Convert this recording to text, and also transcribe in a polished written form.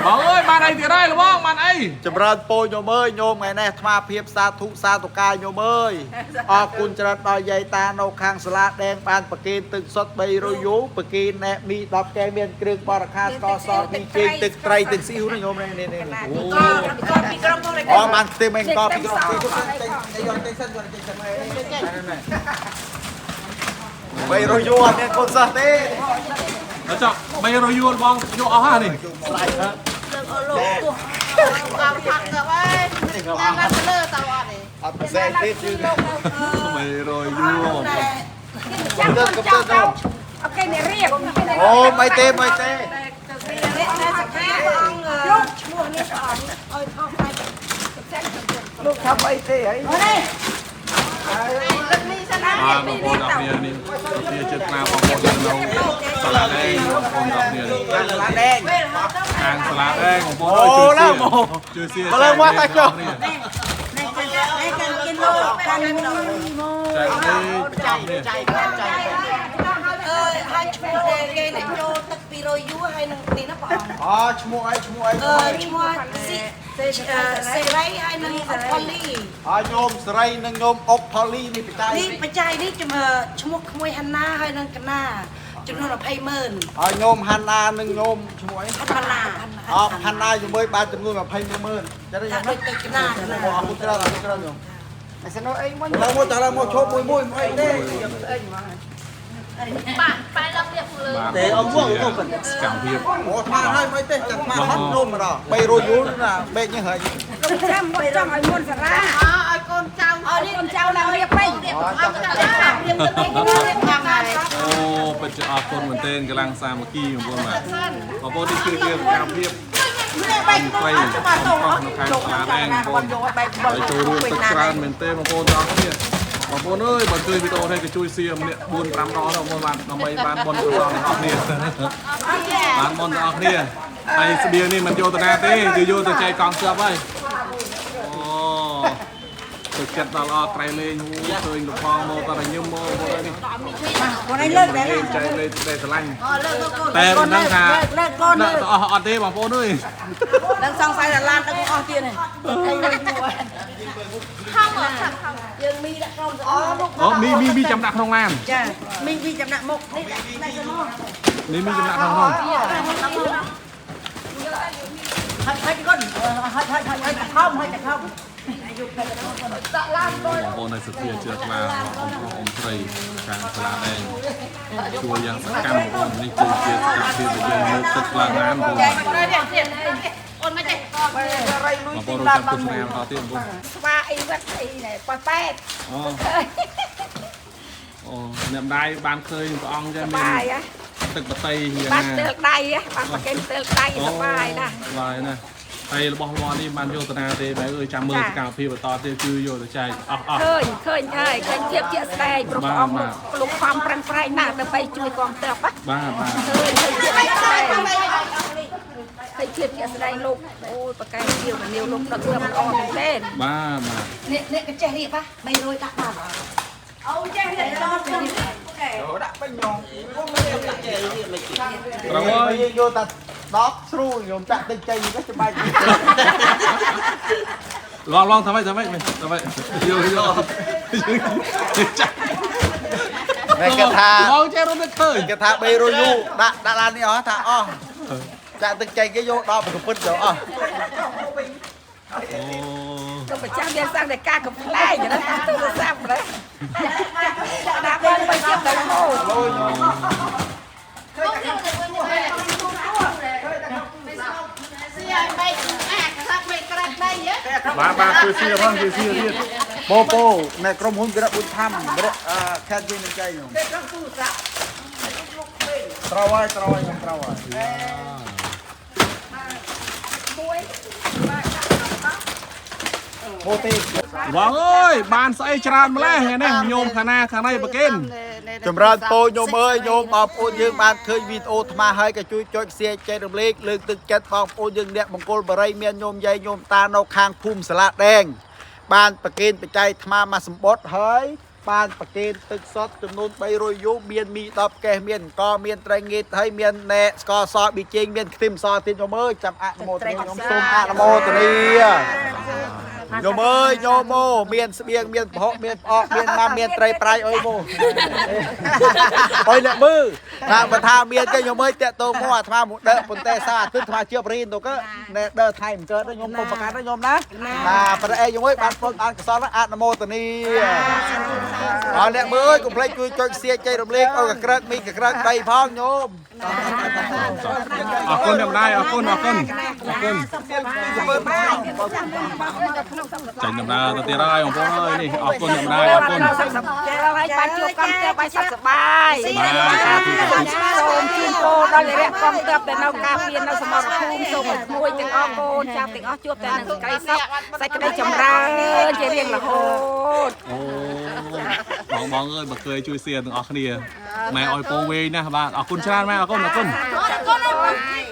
បងអើយបានអីទៀតហើយលបងបានអី ចម្រើនពរញោមអើយញោមថ្ងៃនេះអាត្មាភាពសាធុសាធុការញោមអើយអរគុណច្រើនដល់យាយតានៅខាងសាលាដែងបានប្រគេនទឹកសុទ្ធ300យូប្រគេនណែមី10កែមានគ្រឿងបរិខាស្ករសមីចេកទឹកត្រីទឹកស៊ីអ៊ូណាញោមនេះនេះនេះ អូ ក៏ពីក្រុមផង អូបានខ្ទេមឯងកពីក្រុមទីចេញយកចេញសិនយកចេញសិន300យូអត់មានកូនសិស្សទេ ដល់ចុះ300យួនបងយកអស់ហើយនេះ លើកអូលោកទោះកងផាក់ទៅអើយតាមឡើងទៅលើទៅអត់ទេ អត់ប្រសេទេជឿ 300យួនបងប្អូន ចាំកូនចៅទៅអូខេអ្នករៀប អូមិនទេមិនទេ អ្នកណាសខាព្រះអង្គឈ្មោះនេះព្រះអង្គឲ្យថោះផ្នែក លោកធ្វើអីទេហី នេះលើកនេះសិនណា បាទបងប្អូនអរគ្នានេះជាចិត្តណាបងប្អូននៅសាលាដែងបងប្អូនអរគ្នា សាលាដែង ខាងសាលាដែងបងប្អូនអើយជួយជួយសៀ មកឡើងមកតាចុះ នេះ នេះនេះកាន់គីឡូកាន់មួយ ចែកនេះចែកនេះ ចែកចែកអើហើយឈ្មោះដែលគេអ្នកចូលទឹក200យូហើយនឹងនេះណាព្រះអង្គ អូឈ្មោះអីឈ្មោះអី អឺឈ្មោះស៊ីសេរីហើយនឹងអុកផលី ហើយញោមស្រីនិងញោមអុកផលីនេះបច្ច័យ នេះបច្ច័យនេះឈ្មោះក្មួយហាណាហើយនឹងកណាចំនួន20ម៉ឺន ហើយញោមហាណានិងញោមឈ្មោះអី ផាណា អហាណាជាមួយបានចំនួន21ម៉ឺនចឹងយ៉ាងណា ថាដូចទៅកណាកណា អរគុណច្រើនអរគុណច្រើនញោម តែសិនអីមុន ឡើងមកតឡើងមកឈប់មួយមួយមិនអីទេ ទេអងវងទៅសកម្មភាព អូថ្មហើយមិនអីទេចាំថ្មហត់ញោមម្ដង300យូរណាបែកនេះហើយ ចាំមុនចង់ឲ្យមុនសារា ឲ្យកូនចៅ ឲ្យកូនចៅឡើងរៀបពេញ រៀបអង្គទៅរៀបទៅរៀបអង្គហើយ អូពិតជាអរគុណមែនទែនកម្លាំងសាមគ្គីបងប្អូនបាទបងប្អូននេះគឺជាសកម្មភាព បែក ត្រី ទៅ បងប្អូននៅខាងសាលាដែងបងប្អូនហើយចូលរួមទឹកច្រើនមែនទែនបងប្អូនទាំងអស់គ្នាបងប្អូនអើយបើឃើញវីដេអូនេះក៏ជួយសៀម្នាក់4 5ដងទៅបងប្អូនបាទដើម្បីបានបុណ្យកុសលទាំងអស់គ្នាបានបុណ្យទាំងអស់គ្នាហើយស្បៀងនេះមិនយកទៅណាទេគឺយកទៅចែកកង់ស្លាប់ហើយអូទឹកចិត្តដល់អត់ត្រៃលេងឃើញលោកផងមកក៏ញឹមមកបងប្អូននេះ បងឯងលើកដែរ លេងចែកលេងតែស្រឡាញ់ លើកកូន តែមិនដឹងថា លើកកូន ដាក់ទៅអស់អត់ទេបងប្អូនអើយ ដឹងសង្ស័យថាឡានដឹកអស់ទៀតនេះយើងមីដាក់ក្រុមអូលោក អូមីមីមីចាំដាក់ក្នុងឡាន ចាមីមីចំដាក់មុខនេះដាក់ទៅមក នេះមីចាំដាក់ក្នុងនោះ ហាច់ហាច់កូនហាច់ហាច់ហាច់ហាច់ខំហាច់ខំ បងប្អូននៅសទ្ធាជ្រះថ្លាបងប្អូនអ៊ំស្រីខាងសាលាដែងជួយយ៉ាងសកម្មបងប្អូននេះគឺជាសកម្មភាពដែលយើងលើកទឹកឡើងឡានបងប្អូន អូនមិនទេ បងប្អូនរកចាំទស្សនាបន្តទៀតបងប្អូន ស្វាអីវត្តអីណែប៉ោះប៉ែត អូអូអ្នកម្ដាយបានឃើញព្រះអង្គចឹងមាន បាយហ៎ ទឹកបតីយ៉ាង បាន ណា ទើកដៃហ៎បានប្រកេនទើកដៃសបាយណាស់ បាយណាស់ហើយរបស់របរនេះបានយកទៅណាទេបែរអើយចាំមើលសកម្មភាពបន្តទៀតគឺយកទៅចែកអស់អស់ ឃើញឃើញហើយឃើញភាពជាក់ស្ដែងព្រោះព្រះអង្គលោកខំប្រឹងប្រែងណាស់ដើម្បីជួយកងទ័ព បាទបាទ ឃើញឃើញភាពជាក់ស្ដែងឃើញភាពជាក់ស្ដែងលោកអូយប្រកែជាវនាវលោកដឹកធ្វើល្អមែនទែន បាទបាទ នេះនេះកចេះរៀបហ៎300ដាក់បានអូចេះរៀបដល់ខ្ញុំ ដាក់ពេញញោម ត្រូវហើយ យើងយកតែ10ស្រួលញោមចាក់តិចចេញទៅច្បាច់ លងលងធ្វើម៉េចធ្វើម៉េចធ្វើម៉េចយកយកចាក់ តែគេថា លងចេះរត់ទៅឃើញ គេថា300យូដាក់ដាក់ឡាននេះអស់ថាអស់ចាក់ទឹកចេញគេយកដល់ប្រពន្ធទៅអស់ អូ ក៏ម្ចាស់មានសង្កេតការកំ pl ែងណាតាមទូរស័ព្ទណាដាក់បានបីជាដល់ហូ បាទបាទជួយសៀផងជួយសៀទៀត បូប៉ូណែក្រុមហ៊ុនគេរកបុធម្មរកខេតវិញនឹងចៃខ្ញុំត្រូវហើយត្រូវហើយខ្ញុំត្រូវហើយបូទេ បងអើយបានស្អីច្រើនម្លេះនេះញោមខាងណាខាងណីប្រគិន ចម្រើនពរញោមអើយញោមបងប្អូនយើងបានឃើញវីដេអូអាត្មាហើយក៏ជួយចុច share ចែករំលែកលើកទឹកចិត្តបងប្អូនយើងអ្នកមង្គលបរិយមានញោមយាយញោមតានៅខាងភូមិសាលាដែងបានប្រគេនបច្ច័យអាត្មាមកសម្បត្តិហើយ បានប្រគេនទឹកសុទ្ធចំនួន300យូមានមី10កេះមានអង្គមានត្រីងៀតហើយមានណែស្ករសប៊ីចេងមានខ្ទឹមសទៀតញោមអើយចាំអនុមោទនាខ្ញុំសូមអនុមោទនាញោមអើយញោមអូមានស្បៀងមានប្រហុកមានផ្អកមានម៉ាំមានត្រីប្រៃអុយមកអុយអ្នកមើលថាបើថាមានទេញោមអើយតាក់ទងមកអាត្មាមកដើប៉ុន្តែសារអាទិត្យអាត្មាជាបរៀនទៅក៏ណែដើថៃមិនកើតទេញោមកុំប្រកាន់ទេញោមណាបាទប្រអេញោមអើយបានពុនបានកសលអនុមោទនាអរអ្នកមើលអើយកុំភ្លេចជួយចុចសៀចែករំលែកឲ្យកក្រើកមីកក្រើកដីផងញោម អរគុណអ្នកម្ដាយអរគុណអរគុណអរគុណចេញដំណើរទៅទៀតហើយបងប្អូនអើយនេះអរគុណអ្នកម្ដាយអរគុណ ចេះហើយបានជួបកំទើបឲ្យសុខសប្បាយ បាទសាធុសាធុ សូមជូនពរដល់រះកងទ័ពដែលនៅការពារនៅសមរភូមិសូមឲ្យក្មួយទាំងអស់កូនចៅទាំងអស់ជួបតែនឹងសេចក្តីសុខសេចក្តីចម្រើនជារៀងរហូត អូបងបងអើយបើឃើញជួយសៀទាំងអស់គ្នាម៉ែអោយពោវែងណាស់បាទអរគុណច្រើនម៉ែអរគុណអរគុណ អរគុណ។